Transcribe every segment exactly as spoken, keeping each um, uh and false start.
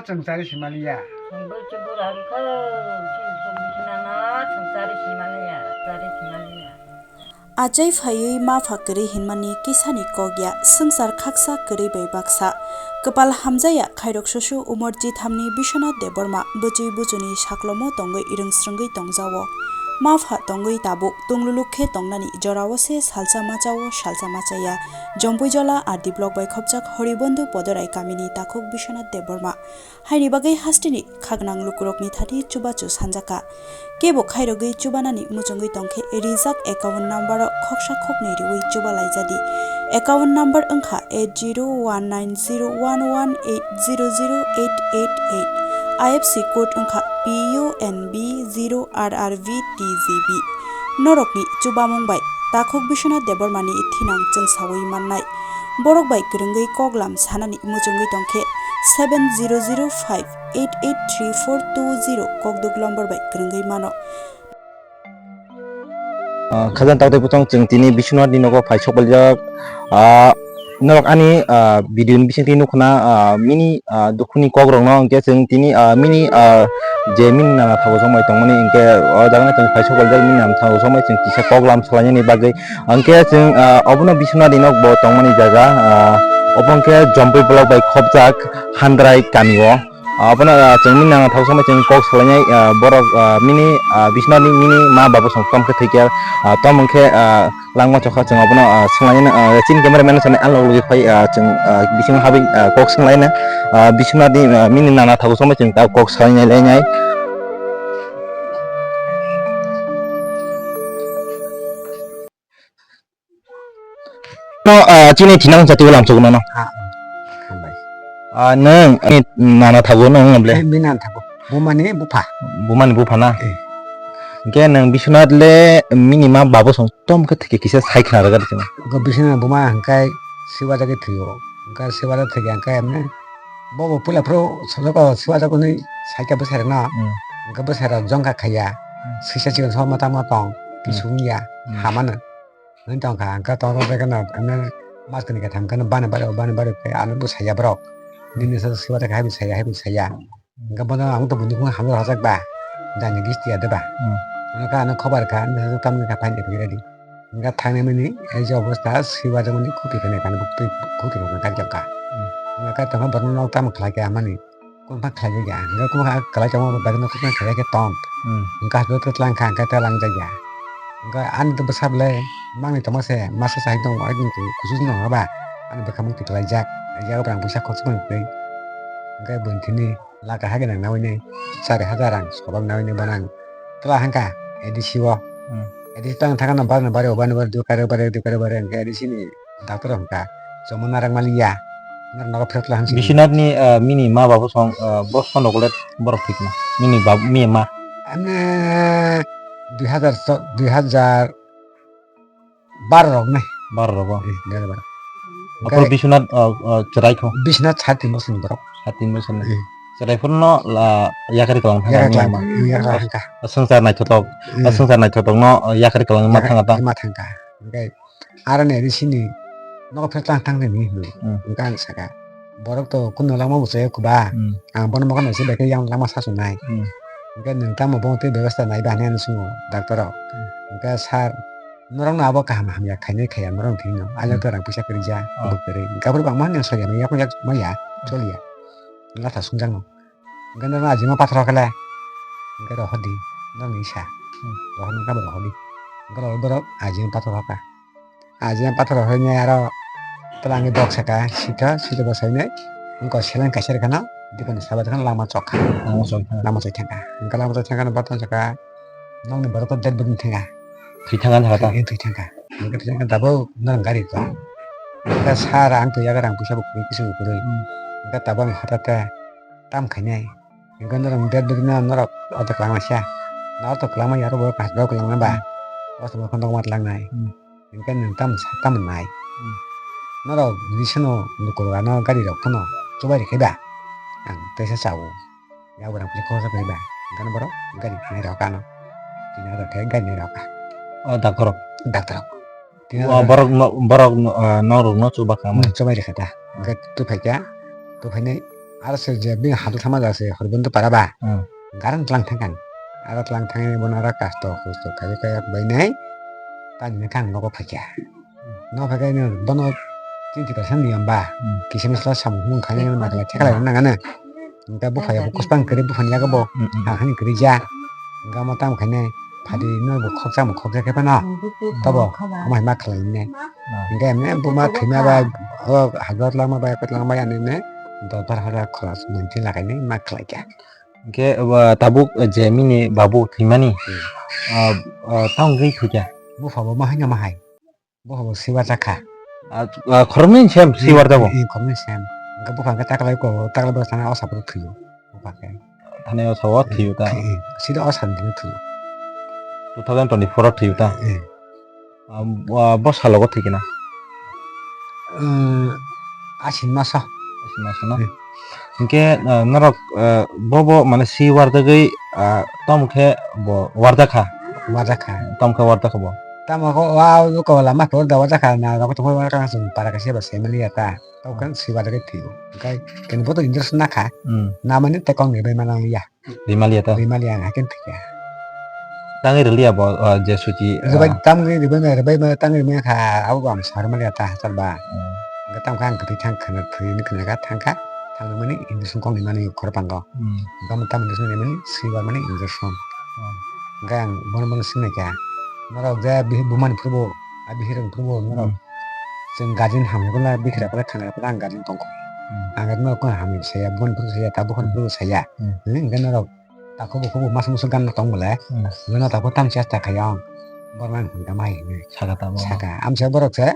Chwng chari simaliya. Chwng bwrwi chwng bura wngkha, chwng chwng bwswinano chwng chari simaliya, chari simaliya. Achai phaiwi ma pha kwrwi hinmani kisani kok ya, swngchar khaksa kwrwi bai baksa. Kwpal hamjaya khairok susu umor jithamni Biswanath Debbarma bwchwi buchuni saklomo tongwi rwngsrwngwi tongjao. Ma pha tongwi tabuk tungluluk khe tongnani jorao se salsa machao salsa machaya. Jompuijola R D block bai khopjak Horibondhu Podorai kamini takhuk Biswanath Debbarma. Haini bagwi hasteni khaknang lukurokni thani chubachu sanjaka. Kebo khairogwi chubanani muchungwi tongkhe rijak account number o khoksa khoknwi riwi chubalaijadi. Account number wngkha eight zero one nine zero one one eight zero zero eight eight eight. I F C code wngkha P U N B zero R R V T G B. Norokni chubamung bai takhuk Biswanath Debbarmani thinang chwngsawi mannai. Borok bai kwrwngwi koklam sanani muchungwi tongkhe seven zero zero five eight eight three four two zero kokduk lombor bai kwrwngwi mano. Ah, khajang takte bwtong chwng tini Biswanath ni nogo phai sokbaljak. Ah, norok ani, ah, video ni bisingtwi nukhuna, ah, mini, ah, dukhuni kokrokno hwnkhe chwng tini, ah, mini, ah, je mini nana thago somai tongmani hwnkhe o jagano chwng phai sokbaljak mini nana thago somai chwng kisa koklam salainani bagwi. Hwnkhe chwng, ah, obono Biswanath ni nok bo tongmani jaga, ah, obo hwnkhe Jompui block bai khopjak Handrai kami o. Ah, obono, ah, chwng mini nana thago somai chwng kok salainai, ah, borok, ah, mini, ah, Biswanath ni mini ma babu song tom khe thwikya, ah, tom hwnkhe, ah, langma chokha chwng obono, ah, swnglainai, ah, chini camera man sanai alog logwi phai, ah, chwng, ah, bisingo habwi, ah, kok swnglaina, ah, Biswanath ni, ah, mini nana thago somai chwng ta kok salainai lainai. No, ah, chini thinang jati ulam chukno no. Ah, hambai. Ah, nwng ani nana thago nwng ble. Eh, bini nana thago. Bumani bupha. Bumani bupha na. Eh. Hwnkhe nwng Biswanath le mini ma babu song tom khe thike kisa sai khna rwgadi chwng. Go Biswanath buma hwnkhe siwajagwi thwio. Hwnkhe siwajak thwikhe hwnkhe emne bobo puila phuru sojoko siwajak hwnwi saikha bwsai rokno. Hmm. Hwnkhe bwsai rok jongkha khaiya. Hmm. Sisa chikon soma tamo tong. Hmm. Kisung ya. Hmm. Hamano. Nini tong kha, ang kha tong tong khe no, ano mas kani khe tham khe no bana bari, bana bari khe ano bo saya borok. Nini sa siwa ta khe hai bo saya, hai bo saya. Ang kha bono ang to bundi khung hamjak hajak ba. Dani gisti ya de ba. Hmm. Ano kha ano khobar kha, ano sa tam kha phai ni phai ready. Ang kha thang ni mani, ei je obostha, siwa de mani khuti kha ne kha, bukti khuti kha ne kha jaka. Hmm. Ang kha tong borno nok tam khlai khe amani. Kung pha khlai ya, hingke kung ha kwlai tongma bagwi no kung khlai khe tong. Hmm. Hingke hathok khe tlang kha, hingke ta lang jak ya. Hingke ani to bwsa belai mangni tongma se, masa sai tong, ai tong kusu no haba. Ani bwkha mung tiklai jak, ya bwrang puisa khoroksa mani twi. Hingke bwntini laka hage nang nawi ni chari hajar rang sobak nawi ni banang. Tla hangka A D C o. Hmm. A D C tang thangka no bar no bari, obar no bari, dukare bari, dukare bari, hingke A D C ni Doctor hwnkha, chomona rang maliya. Nang nogo phirok tla hamsi. Biswanath ni, ah, mini ma babu song, ah, boso nogo le borok thikna. Mini bab-, mi ma. Ano dui hajar so, dui hajar baro rok nai. Baro rogo. Eh, dui hajar baro. Apo Biswanath, ah, ah, chwrai kho. Biswanath sat tin bosor ni borok. Sat tin bosor ni. Eh. Chwrai phuru no la, yakari kalang thangka. Yakari kalang, yakari kalang thangka. Swngchar naithotok, eh, swngchar naithotok no, ah, yakari kalang ma thangka ta. Ma thangka. Hingke Aroni ri sini nogo phirok tang tang nini hino. Hmm. Hingke ang saka, borok to kuno langma bo chaya kuba. Hmm. Ang bono mokhang naisi bai khe yang langma sasu nai. Hmm. Hingke nwng tamo bono tei bebasta nai ba hinui ano swngo doctor rok. Hmm. Hingke sir, norok no abo kaham hamya khainai khaiya norok thwino. Aino hmm, to rang puisa kwrwija, oh, abo kwrwi. Hingke aphuru bangma hwnwi soya manya, yakung yak maya, hmm, choliya. Latha swngjak no. Hingke norok ajima pathor khe le. Hingke rohor di, norok ni sa. Hmm. Rohor nang kabo rohor di. Hingke rohor borok ajima pathor kha. Ajina pathor hoinai aro twlangni bok saka sitha, sitha bwsainai. Wngkha seleng kaisa rwkhano, dikoni sabo rwkhano lama chokha. Lama chokha. Lama choi thangkha. Wngkha lama choi thangkha, bathang saka nokni borok to dead body thangkha. Thwi thangkha thangkha ta? Thwi thangkha. Wngkha thwi thangkha tabuk norok gari tong. Wngkha sara ang twi yagra ang puisa bo kwrwi kisa bo kwrwi. Hmm. Wngkha tabuk ang hota te tam khainai. Hingke norok bed bed no norok auto kwlangma sia. Na auto kwlangma ya aro borok kaham borok kwlangma ba. Hmm. Auto borok no ma twlangnai. Hmm. Hingke nwng tam sa tam nai. Hmm. Norok bisino lukurok ano gari rok phano chubai rikhe ba. Ang teisa chao. Ya borok phano khoroksa phai ba. Hingke borok gari nai rok ano. Tini auto khe gari nai rok. O doctor rok. Doctor rok. Tini o auto borok no, borok no, ah, norok no chuba kha. Hmm, chubai rikhe ta. Hingke tu phai kha. Tu phai nai. Aro se je bini hadu thama ja se Horibondo para ba. Hmm. Garan tlang thang kan. Aro tlang thang ni bono aro kasto kusto kari kaya bai nai. Tani ne kan nogo phakya. No phakya ni bono tin ti percent ni amba. Hmm. Kisa misla samu hung khani na kala thekala na ngana. Engka buphaya bo kuspang kari buphani yaga bo. Hmm, hmm. Ha hani kari ja. Engka mo tam khani phadi no bo khoksa mo khoksa khe phano. Tobo ama hai ma khlai ne. Engka emne buma thima ba o hajar lama ba pet lama ba ani ne. Dotar hora kholas mungkin lakai ne ma khlai kya. Engke, uh, tabuk, uh, je mini babu thwimani, hmm, uh, uh, tamo wngwi thwikha? Bupha bo ma hai na ma hai? Bupha bo siwa jakha. Ah, ah, khoroknwi sem siwa jago? Eh, khoroknwi sem. Engke bupha engke taklai ko, taklai bo sana osa bo thwiyo. Bupha khe. Thani osa o thwiyo ta? Eh, eh, sida osa ni thwiyo. Two thousand twenty-four o thwiyo ta? Eh. Ah, bo, ah, bo salogo thwikhe na? Eh, Asin maso. Asin maso na? Eh. Hinkhe, ah, norok, ah, bo, bo mane si warjagwi, ah, tamo khe bo warjakha? Warjakha. Tamo khe warjakha bo? Tamo khe wa, ko lama khe warda warjakha na, rok tongwi warjakha na, chwng para kaisa ba sai maliya ta. Tamo khe si warjagwi thwiyo. Hinkhe kene bo to injection nakha. Hmm. Namani tei kok ni bai mano ya. Rimaliya ta? Rimaliya ang haikhe thwikha. Tangwi rwliya bo, ah, je suchi, ribai ah, tamgwi ribai ma, ribai ma, tangwi ribai kha, abo bo ang sa rwmaliya ta hachal ba. Hmm. Hwnkhe tamo khe ang kwthwi thang khwna, thwini khwna kha thang kha, thangwi mani injection kok ni mani khorokpango. Hmm. Hwnkhe tamo injection ni mani swibar mani injection. Hmm. Hwnkhe ang bono bono swngnaikha, norok je bihik bumani phuru bo, a bihik rokni phuru bo norok. Hmm. Chwng guardian hamya bwla bikra bwla thangya bwla ang guardian tongkho. Hmm. Ang norok hamya saya, bumani phuru saya, tabuk phuru saya. Hmm. Hmm, hwnkhe norok takhuk bukhuk bo masa musa ganna tong bwle. Hmm. Hwnkhe norok takhuk tam chesta khaiyong. Borok ang hwnkha mai hwnwi. Saka tamo. Saka. Amsa borok se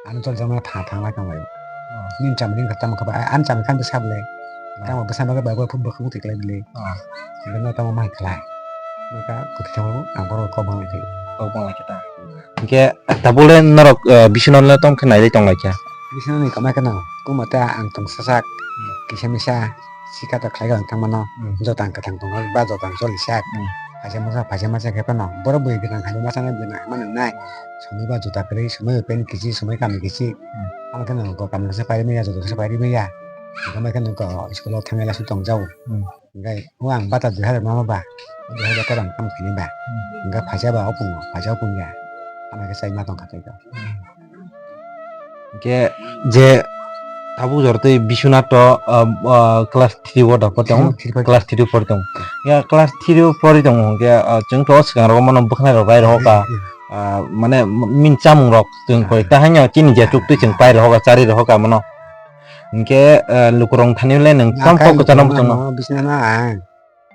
ano chol jama tha thang lai tong lai. Hmm. Nini cham ring kha tamo kha ba, ani cham khan bwsa bwle. Tamo bwsa bagwi bai bo phuk bwkhuk twi klai bwle. Ah. Hwnkhe no tamo ma hai khlai. Bwkha kwthwi thangwi ang borok kok bang lai khe. Kok bang lai khe ta. Hwnkhe tabuk le norok, eh, bisino le tong khe nai tong lai kha. Bisino ni kamai kheno kuma ta ang tong sasak. Hmm. Kisa misa sika ta khlai ang thang mano. Hmm. Jotang kwthang tong ba jotang choli sak. Hmm. Phaisa masa phaisa masa khe phano. Borok bui gwnang hai masa nai gwnang hai mano nai. Sumui ba jota kwrwi sumui pen kisi sumui kami kisi. Hmm. Amo kheno go kami kisa pairi maya jota kisa pairi maya. Kamai kheno go school o thangya lasu tong jao. Hmm. Hingke o ang bata dui hajar mama ba, dui hajar ko rang tamo kini ba. Hmm. Hingke phaisa ba opung, phaisa opung ya. Ama khe sai ma tong kha tei ko. Hmm. Hingke je tabuk jor tei Biswanath to, ah, ah, class three o da por tong, hmm, three por class three o por tong. Ya class three o pori tong hingke, ah, chwng to swkang rok mano bwkhnai rok rai rok ka, hmm, hmm, ah, mane min chamung rok chwng koi ta haino chini je tuk twi chwng pai rok ka chari rok ka mano. Hingke, eh, lukurok thani le nwng tamo kok kwcharo muchungma? Bisina na ang.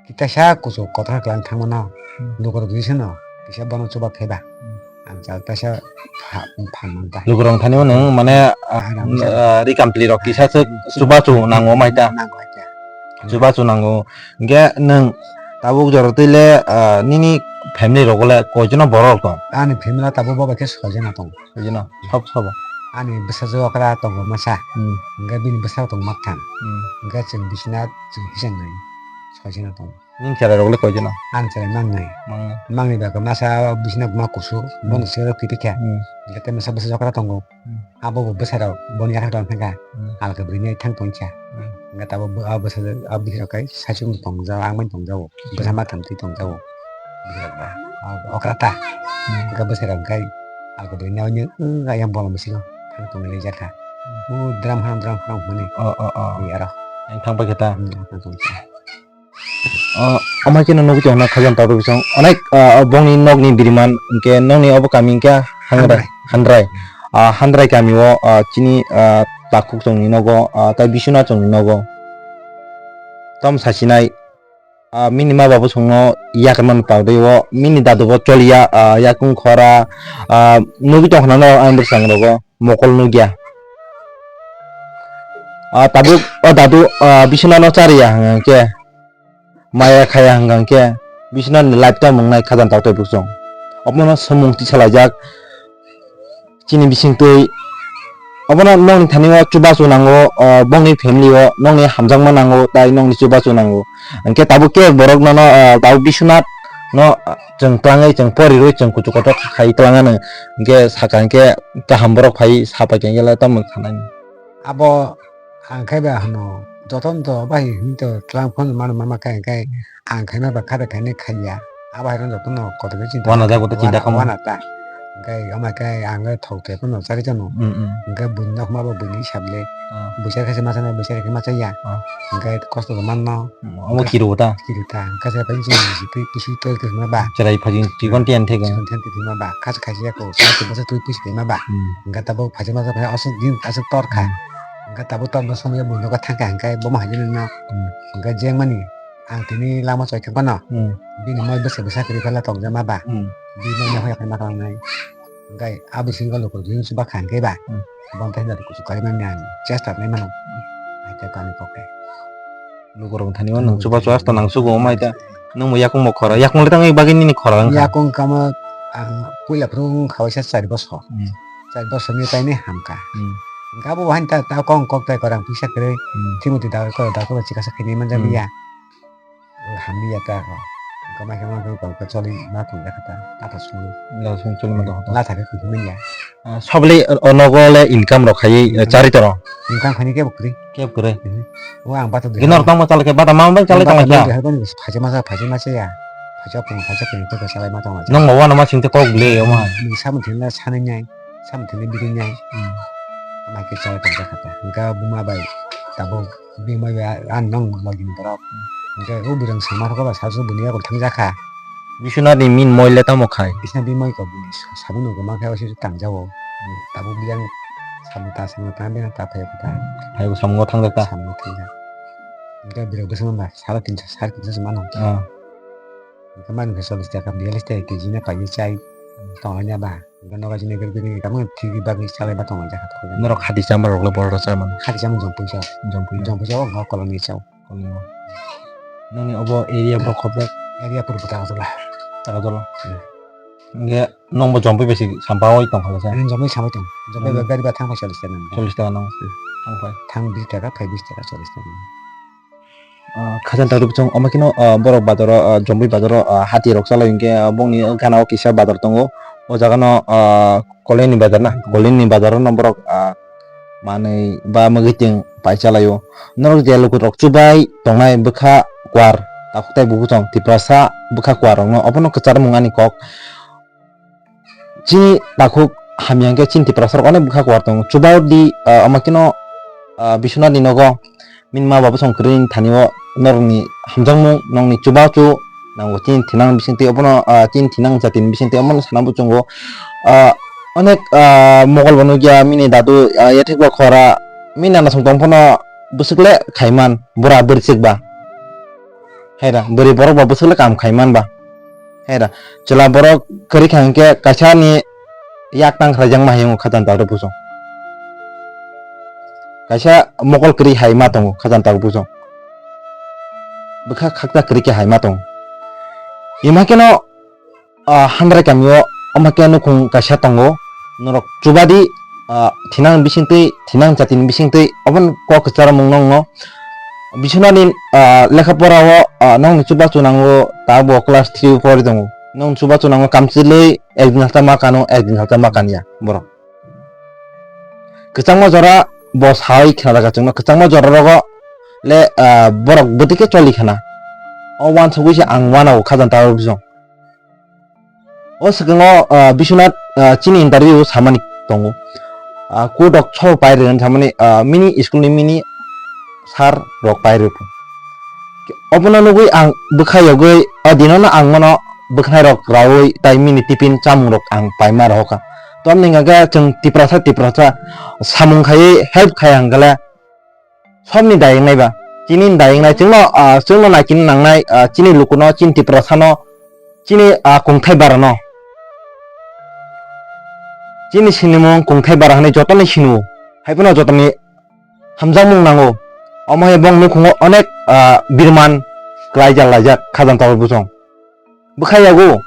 Kisa kuchuk kotor khlai thangmano. Hmm. Lukurok bisino. Kisa bono chuba kheba. Hmm. Ang chal kaisa pha-, phan manta. Lukurok thani nwng mane, ah, ah, ah, rikampli rok kisa se chuba chu nango mai ta. Nango mai ta. Chuba chu nango. Hingke nwng tabuk jora twi le, ah, nini family rok le koijono borok tong? Ani family tabuk bo bai khe soijono tong. Bujino, sob sobo. Ani bwsajwk okra tongo masa. Hmm. Hingke bini bwsajwk tongo makthang. Hmm. Hingke chwng bisina chwng hiseng nai. Soisina tongo. Nini cherai rok le koijono? Ani cherai mangnai. Mangnai. Mangni bagwi masa bisina buma kusuk. Hmm. Bono sero kiti kha. Hmm. Hingke tei masa bwsajwk okra tongo. Hmm. Abo bo bwsarok boni yathak tong thangkha. Hmm. Alka bwrwini thang tongkha. Hmm. Hingke tabuk bo, abo bwsajwk, abo bisirok kai saichung tongjao, ang bai tongjao. Hmm. Bwsa makthang twi tongjao. Bisirok ba. Ah, okra ta. Hmm. Hingke bwsarok kai alka bwrwini ayang bolong bisingo thang tongwi jakha. Hmm. O drum ham, drum ham hwnwi. Oh, oh, oh. Aro. Ang thang paikha ta. Hmm, thang tongkha. Ah, omo khe no nugwi tongo Khajang Taotok Bisong. Onek, ah, bongni nokni biriman, hingke nokni obo kami hingke Handrai. Handrai. Handrai. Ah, Handrai kami o, ah, chini, ah, takhuk chongni nogo, ah, tai Biswanath chongni nogo. Tom sasinai, ah, mini ma babu chongno yakarmani pagdai o, mini dadu bo choliya, ah, yakung khora, ah, nugwi tongkha na norok ani bwskango rogo, mokol nukya. Ah, tabuk, o dadu, ah, Biswanath no chariya hwnkhe. Maya khaya hwnkha khe Biswanathni lifetime wngnai Khajang Taotok Bisong. Omono samung tisalaijak chini bisingtwi. Obono nokni thani o chubachu nango, o, bongni family o nokni hamjakma nango, tai nokni chubachu nango. Hwnkhe tabuk khe borok nono, o, tabuk Biswanath no, o, chwng twlangwi chwng porirwi chwng kuchuk kotor khai twlangano. Hwnkhe sakha hwnkhe kaham borok phai sapai khe hwnkhe tamo sanai. Abo ang khe ba hwno. Jotono to bai hinwi to tlang phano mano mama khe, hwnkhe ang khaima ba kha bai khainai khaiya. Abo hai jotono kotor khe chinta Wana kha, jabo to chinta wana, kha mo. Wana ta. Hwnkhe ama khe ang thok te phano chari jano. Mm, mm. Hwnkhe buini nok ma bo buini hisab le. Ah. Buisar khe se masa nai, buisar khe masa ya. Ah. Hwnkhe kosto to manno. Omo kiro ta. Kiri ta, hwnkhe se pai chini twi pisi twi twi ma ba. Cherai phajing chikon tiyan thega. Chikon tiyan thega ma ba. Khas khas ya ko, khas khas twi pisi ma ba. Hmm. Hwnkhe tabuk phaji ma sa phai aswk din aswk tor kha. Hmm. Hwnkhe tabuk tor no somya buino ka thangkha hwnkhe bo ma hajini no. Hmm. Hwnkhe jeng mani ang tini lama choi thangkha no. Hmm. Bini moi bwsai bwsa kwrwi phala tong ja ma ba. Hmm. Bini moi phai ma tong nai. Hwnkhe abo singo lukurok jini chuba kha hwnkhe ba. Hmm. Bontai da kuchu kari mani ang chesta nai mano. Aita kani kokte. Lukurok thani o nwng chuba chuba asta nang sugo omai ta. Nwng bo yakung bo khora. Yakung le tangwi bagwi nini khora wngkha. Yakung kama ang puila phuru wng kha waisa chari bosor. Hmm. Chari bosor ni taini hamkha. Hmm. Hwnkhe abo wahan ta ta kong kok tai korang pisa kwrwi. Hmm. Timothy da ko da ko chikasa khini manja Hmm. biya. Hamya ta ko. Hwnkhe mai khe ma khe ko choli ma thung jakha ta. Ta ta sung. La sung choli ma thung. La thakhe kuthumya. Ah, sabole, o nogo le income rok khaiwi, eh, Hmm. chari toro? Income khaini kebo kwrwi. Kebo kwrwi? Mhm. O ang bata Gino rok tongma chalai khe bata ma bai chalai tongma kha? Phaisa masa, phaisa masa ya. Phaisa pung, phaisa pung khe chalai ma tongma. Nong bo wano ma singte kok le o ma. Nwng samung thwina sanai nai, samung thwina biri nai. Hmm. Mai khe chalai tong jakha ta. Hwnkhe buma bai tabuk bini moi bai ang nong logi ni borok. Hwnkhe o birang sama rok ba sasu bini yakung thang jakha. Biswanath ni min moi le tamo khai? Biswanath ni moi ko bini sa-, sabung no goma khe osi tang jago. Tabuk biyang samung ta samung ta biyang ta phai ta. Hai bo samung thang jak ta. Samung thang jak. Hwnkhe birok bwswk mano ba sara tinso sara tinso se mano. Ah. Hwnkhe mani khe chollish taka biyallish taka keji no paiwi chai tong laina ba. Hwnkhe nogo chini gari gari kamo thwi bagwi chalai ba tong laijak kha. Norok hati chama rok le borok rok chama. Hati chama jom puisa. Jom puisa. Jom puisa o kolom ni chao. Kolom ni. Nini obo area bo khobok? Area purbo Tagadola. Tagadola. Hmm. Hwnkhe nongbo jom pui besi sampha oi tong khala sa? Ang jom pui samai tong. Jom pui Hmm. gari ba thang phai chollish taka nang. Chollish taka nang. Hmm. Thang phai. Thang bish taka phai bish taka chollish taka nang. Ah, khajang takhuk chwng omo kheno, ah, borok bazaro, ah, Jombui bazaro, ah, hati rok chalai hinkhe, ah, bongni gana o kisa bazar tongo. O jaga no, ah, Koleni bazar na, Koleni bazar no borok, ah, manwi ba mwgwi ting pai chalai o. Norok je lukurok chubai tongnai bwkha kwar, takhuk tai bukuchong Tiprasa bwkha kwar rok no obono kwchar mung ani kok. Chini takhuk hamya hwnkhe chini Tiprasa rok onek bwkha kwar tongo. Chuba di, ah, omo kheno, ah, Biswanath ni nogo bini ma baba song kwrwi thani o norok ni hamjakmung, nokni chubachu nango chini thinang bisingtwi obono, ah, chini thinang jatini bisingtwi omono sana muchungo. Ah, onek, ah, mokol bo nukya bini dadu, ah, yathek bo khora bini nana song tong phano bwswk le khaiman bura bwrwswk ba. Hai da, bwrwi borok ba bwswk le kam khaiman ba. Hai da, chwla borok kwrwi kha hinkhe kaisa ni yak tang khlaijakma hai wngkha khajang takhuk buchung. Kaisa mokol kwrwi hai ma tongo khajang takhuk buchung. Bwkha khakta kwrwi khe hai ma tongo. Ima kheno, ah, Handrai kamio omo khe nukhung kaisa tongo. Norok chubadi, ah, thinang bisingtwi, thinang jatini bisingtwi obono kok kwcharo mung nokno. Bisonani, ah, lekha pora o, ah, nokni chubachu nango, ta bo class three o pori tongo. Nokni chubachu nango kamchwlwi ekdin halta ma kano, ekdin halta ma kanya borok. Kwchangma jora bo sawi khna daga chwngno, kwchangma jora rogo le, ah, borok bwtwi khe choli khna. O wansugwi se ang wanao khajang takhuk buchung. O swkango, ah, Biswanath, ah, chini interview samani tongo. Ah, court rok sabo pai rwgani samani, ah, mini school ni mini sir rok pai rw phung. Obono nugwi ang bwkha yogwi o dinono ang mano bwkhnai rok raui tai mini tiffin chamung rok ang paima rohorkha. Tamni hwnkha khe chwng Tiprasa Tiprasa samung khaiwi help khai hwnkhe le Sobni dayeng nai ba. Chini dayeng nai chwngno, ah, chwngno naikini nangnai, ah, chini lukuno, chini Tiprasano, chini, ah, kungthai barano. Chini sinimung kungthai bara hwnwi jotoni sinu. Haiphano jotoni hamjakmung nango. Omo hai bong nukhungo onek, ah, birman klaijak laijak khajang tabuk buchung. Bwkha yago.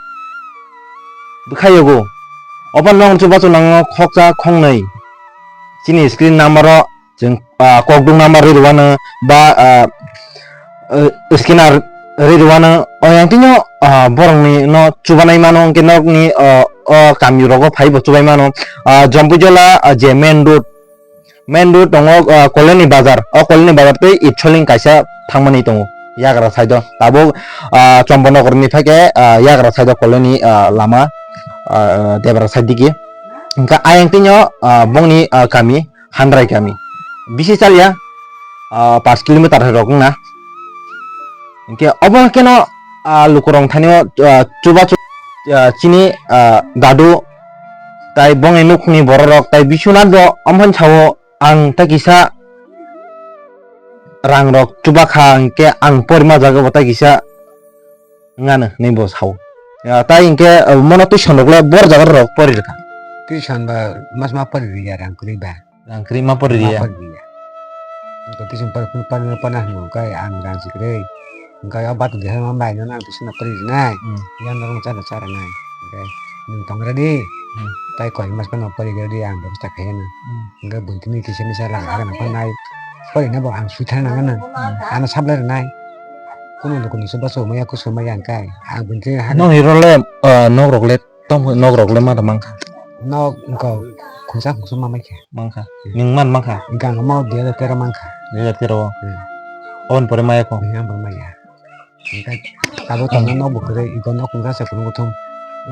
Bwkha yago. Obo nong chubachu nango khoksa khongnwi. Chini screen number o chwng, ah, kokduk number ri rwano ba, ah, eh, scanner ri rwano. Oyang tino, ah, borokni no chubanai mano hwnkhe nokni, ah, o kami rogo phaibo chubai mano. Ah, Jompuijola, ah, je main road. main road tongo, ah, Koleni bazar. O Koleni bazar tei Itsoling kaisa thangmani tongo. Yagra side o. Tabuk, ah, Chombonogor ni phaikhe, ah, yagra side o Koleni, ah, lama, ah, Debra side digi. Hwnkha ayang tini o, ah, bongni, ah, kami, Handrai kami. Bisi chalya, ah, pash kilometer hai rok wngna. Hwnkhe obo kheno, ah, lukurok thani o, ah, chubachu, ah, chini, ah, dadu, tai bongni nukhungni bororok, tai Biswanath bo omohai sao, ang tai kisa rang rok chuba kha, hwnkhe ang porima jaga bo tai kisa wngano hinwi bo sao. Ya, tai hwnkhe, ah, mono tuition rok le bor jaga rok pori rwkha. Tuition ba mas ma pori rwya rang kwrwi ba. Rang kwrwi ma pori rwya. Ma pori rwya. Hwnkhe tuition pori, pori, pori, pori hwnwi hwnkhe ang rang si kwrwi. Hwnkhe o batu deha ma bai no ang tuition pori rwnai. Hmm. Yang norok cha cha rwnai. Hwnkhe nwng tong rwdi. Hmm. Tai koi mas phano pori rwdi ang bebosta khaiyano. Hmm. Hwnkhe buini kisa misa rang hagra phano nai. Pori na bo ang sui thang nang nang. Hmm. Ano sablai rwnai. Kuno luku ni chuba chumaya, kuchumaya hwnkhe ang buini thani hagra. Nokni role, ah, nok rok le tong, nok rok le ma da mankha? Nok wngkha khungsa khungsa ma maikha. Mankha. Hmm. Nwng man mankha? Hwnkhe ang omo dui hajar tero mankha. Dui hajar tero o? Hmm. Oboni pore maya kho? Hwnkhe ang pore maya. Hwnkhe abo tongna nok bo kwrwi, iko nok khungsa se kwrwngthum.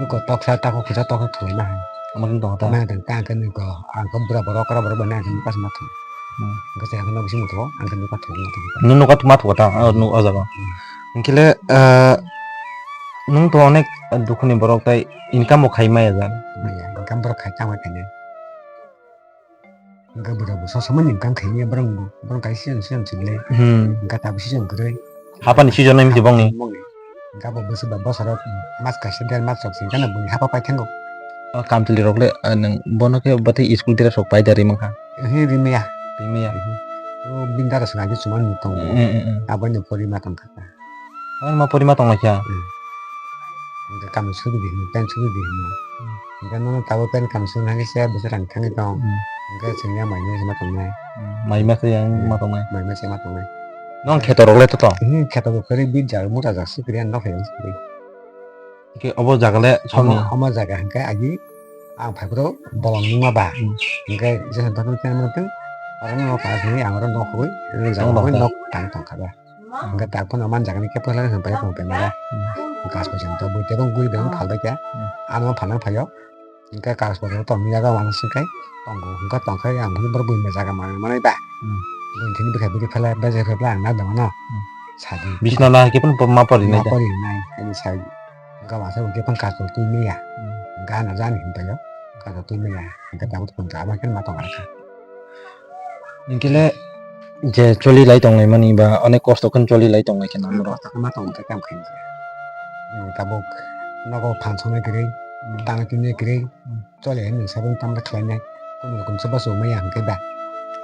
Iko toksa tako khungsa toksa thwlaina hai. Omo khe tong ta? Omo khe tong ta, hwnkhe niko ang khe bura borok, okra borok bai nai ang khe nukha se ma thung. Hmm. Hwnkhe se ang khe nok bisingo thung, ang khe nukha thung ma thung. Nung nukha thung ma thung ta, o nuk o jaga. Hmm. Hwnkhe le, ah, nung to onek dukhuni borok tai income bo khai maya jani. Maya, income borok khai tangma khainai. Hwnkhe bura bo sob somoi income khai maya borok bo, borok kai season season sibole. Hmm. Hwnkhe tabuk season kwrwi. Hapani season no himdi bongni. Bongni. Gabo bwswk ba bosoro mas kaisa der mas rok sing kheno bini hapa pai thango. O kamchwlwi rok le, ah, nwng bono khe bwtwi school dress rok pai da rimang kha? Ehe, rimaya. Rimaya. Ehe. O bini dara swkang je chuma nung tongo. Mm, mm, mm. Abono pori ma tong kha. Abono ma pori ma tong lai kha? Mm. Hwnkhe kamchwlwi suri di hino, pant suri di hino. Mm. Hwnkhe nono tabuk pant kamchwlwi nang khe se bwswk rang thangwi tong. Mm. Hwnkhe chwng yang mai masa ma tongnai. Mm. Mai masa yang ma tongnai. Mai masa ma tongnai. Nong kheto rok le to tong? Ehe, kheto bo kwrwi bit jak muta jak se kwrwi ang nokha yang se kwrwi. Hwnkhe obo jaga le somni? Omo, omo jaga hwnkhe agi ang phaiphuru bolong nungma ba. Hmm. Hwnkhe jesa tong tong tong tong, oro no pass hwnwi ang oro nok hwnwi, jaga hwnwi nok tang tong kha ba. Hmm. Hwnkhe tak phano man jaga ni khe pwla hwn pai tong pai mara. Hmm. Gas phaisa to bui tebang guri bang phal bai kha. Hmm. Ano phana phaio. Hwnkhe gas phaisa tong jaga wana swngkhai tongo. Hwnkhe tongkhai ang hwnwi borok bui ma jaga ma manai ba. Hmm. Bui thini bwkhai bwrwi phala bejai phala ang na dongano. Hmm. Sadi. Bisno na khe phano ma pori nai da? Ma pori nai, ani sai. Hwnkhe masa hwnkhe phano kaso twi maya. Hmm. Gana jani hinpayo, kaso twi maya. Hwnkhe tabuk phano jama khe ma tong kha. Hwnkhe le je choli lai tong lai mani ba onek kosto khe choli lai tong lai khe na norok. Kosto khe ma tong khe kam khe. Hmm, tabuk nogo phan songwi kwrwi, hmm, tang twi kwrwi. Hmm. Chole, nwng saboni tamda khlainai. Kunu rokom se basu maya hwnkhe da.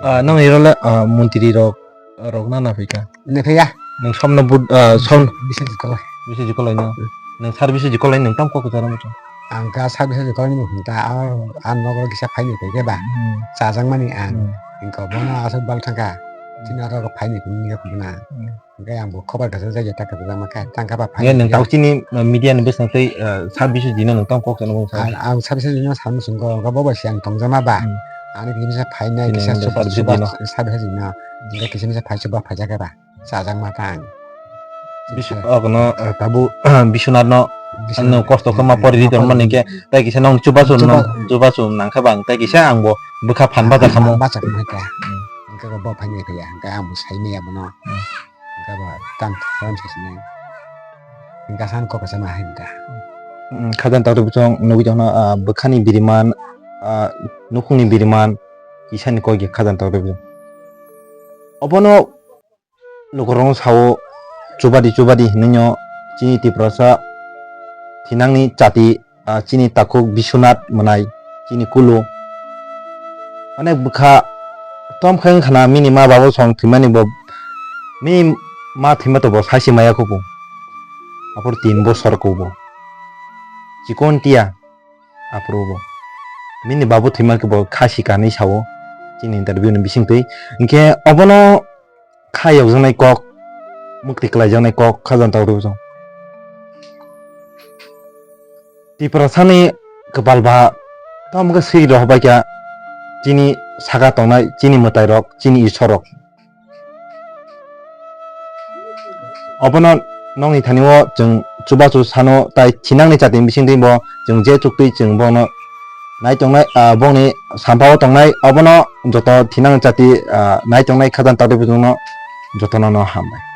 Ah, nang iro le, ah, montri rok, rok na na phaikha? Nw phaiya. Nwng somno but, ah, som- Biswajit Koloi. Biswajit Koloi no? Hmm. Nwng sar Biswajit Koloi nwng tam kok kwcharo muchung? Ang ka sar Biswajit Koloi ni muchung ta, ah, ah, nogo kisa phaini phaikhe ba. Hmm. Chajakmani ang. Hmm. Hwnkhe bono aswk bal thangkha. Hmm. Chini aro phaini phunukya khuna. Hmm. Hwnkhe ang bo khobar kaisa jagya ta kwchajak ma khe, tang kha ba phai. Nge nwng tang chini, uh, media ni bwswng tei, uh, sar Biswajit no nwng tang kok sano bwswng? Ang, ang sar Biswajit no sano swngkha, hwnkhe bo bai se ang tongjakma ba. Hmm. Ani kisa phainai, chini kisa nang chuba, sar Biswajit chuba, no? Sar Biswajit no. Hwnkhe kisa misa phai chuba phaijak khe ba. Chajakma ta ang. Bis-, okono, uh, tabuk, Biswanath no, Biswanath. Ano kosto khe ma pori di tongmani khe, tei kisa nang chubachu, chuba-, nang chubachu nang khe ba ang, tei kisa ang bo bwkha phan bacha kha mo. Bacha kha mo khe. Hmm. Hwnkhe bo phainai khe ya, hwnkhe ang bo sai maya bono. Hmm. Hwnkhe bo tang tang sa sinai. Hwnkhe san kok sa ma hai da. Hmm, khajang taktwi bwsong nugwi tongno, ah, bwkhani biriman, ah, nukhungni biriman, kisani kok ya khajang taktwi bwsong. Obono lukurokno sao, chubadi chubadi hinwino chini Tiprasa thinangni chati, ah, chini takhuk Biswanath mwnai, chini kulu. Onek bwkha tom khe wngkha na, mini ma babu song thwimani bo, mini ma thwima to bo saisi maya khubu. Aphuru tin bosor kubu. Chikon tiya, aphuru bo. Mini babu thwima khe bo kha sika hinwi sao, chini interview ni bisingtwi. Hinkhe obono kha yokjaknai kok, mwktwi kwlaijaknai kok, khajang taktwi bwsong. Tiprasani kwpal ba tamo khe swi rohor bai kha chini saka tongnai chini mwtairok, chini isorrok. Obono nokni thani o chwng chubachu sano tai thinangni chati bisingtwi bo chwng je chuktwi chwng bono nai tongnai, ah, bongni sampao tongnai obono joto thinangni chati, ah, nai tongnai khajang tati bujungno jotono no hambai.